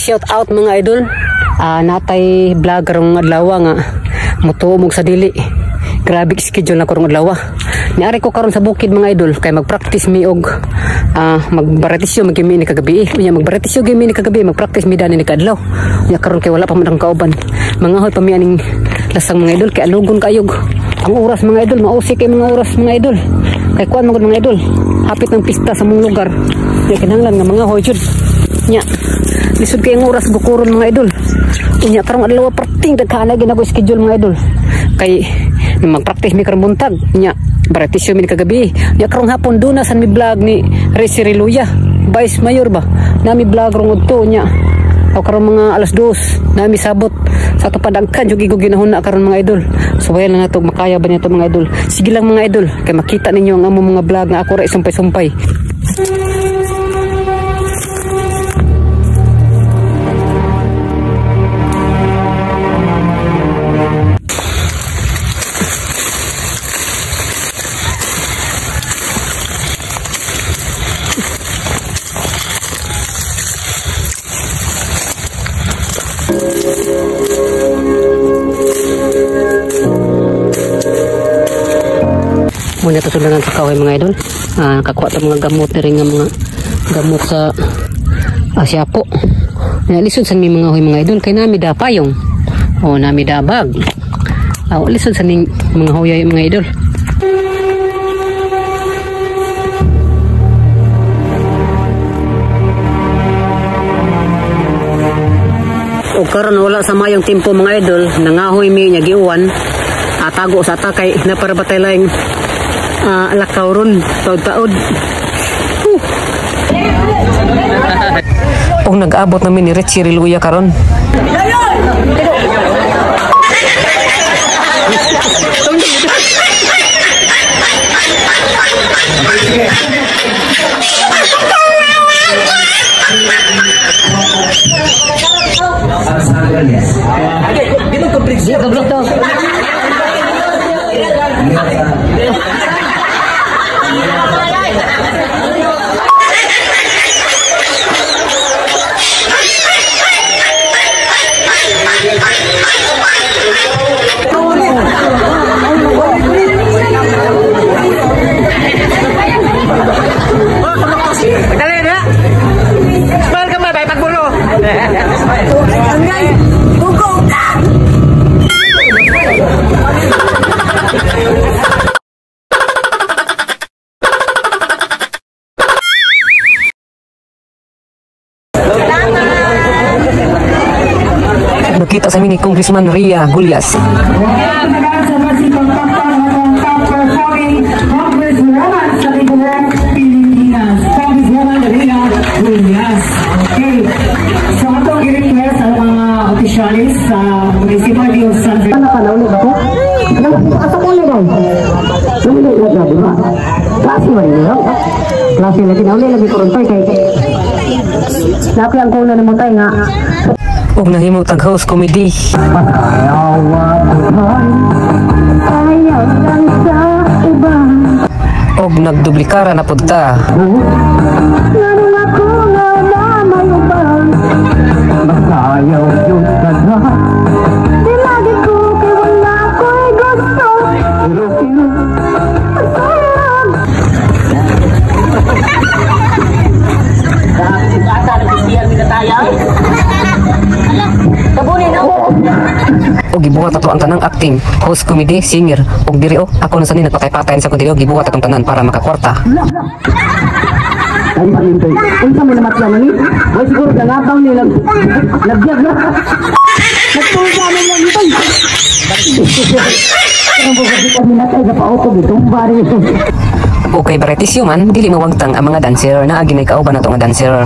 Shout out mga idol. Natay vlog karong adlaw nga mutuo mog sa dili. Grabe schedule na karong adlaw. Niari ko karon sa bukid mga idol kay magpractice mi og magbaratisyo magimi ni kagabi. Unya magbaratisyo gimi ni kagabi, magpractice mi dani ni kadlaw. Unya karon kay wala pa man ang kauban. Mga hoy pa mi aning lasang mga idol kay alugon kayog. Ang oras mga idol, mausi kay mga oras mga idol. Kay kuan man mga idol. Hapit ng pista sa mong lugar. Nya kinahanglan nga mga hoy jud. Nya lisod kay ang oras bukuron mga idol. Unya karong adlaw perting daghan lagi na ko schedule mga idol. Kay magpractice mi karong buntag. Nya baratisyo mi kagabi. Nya karong hapon duna san mi vlog ni Resi Reluya, Vice Mayor ba. Nami vlog rong udto nya. O karong mga alas 2 nami sabot sa ato padagkan jud ko ginahuna karon mga idol. So wayan lang nato makaya ba nito mga idol. Sige lang mga idol kay makita ninyo ang among mga vlog nga ako ra sumpay-sumpay. Muna ito sulangan sa kahoy mga idol. Nakakuha ito mga gamot na rin nga mga gamot sa siapo. Lisod sa mga hoy mga idol kay nami da payong o nami da bag. Lisod sa ning mga hoy mga idol. O karon wala sa mayong timpo mga idol, nangahoy mi nya giuwan. Atago sa takay na para batay laing lakaw ron, taod-taod. Og nag-abot namin ni Richie Reluya karon. Nakita sa ni Congressman Ria Gullas. Okay. So atong i-request ang mga opisyalis sa Municipality of San Fernando. Klase lagi nauli lagi kuruntay kay Laki ang kuna nimo tay nga. Og nahimo tag host comedy. Og nagdublikara na pud ta. Og gibuhat ato ang tanang acting, host comedy, singer, og diri o ako na sani nagpatay-patay sa diri og gibuhat atong tanan para makakwarta. Unsa mo namatyan ni? Way siguro gangabang ni nagbiag na. Nagtulga man lang ito. Ang bugat ni natay sa pauto gitumba rin. Okay, baratisyo man dili mawagtang ang mga dancer na ginay kauban ato nga dancer.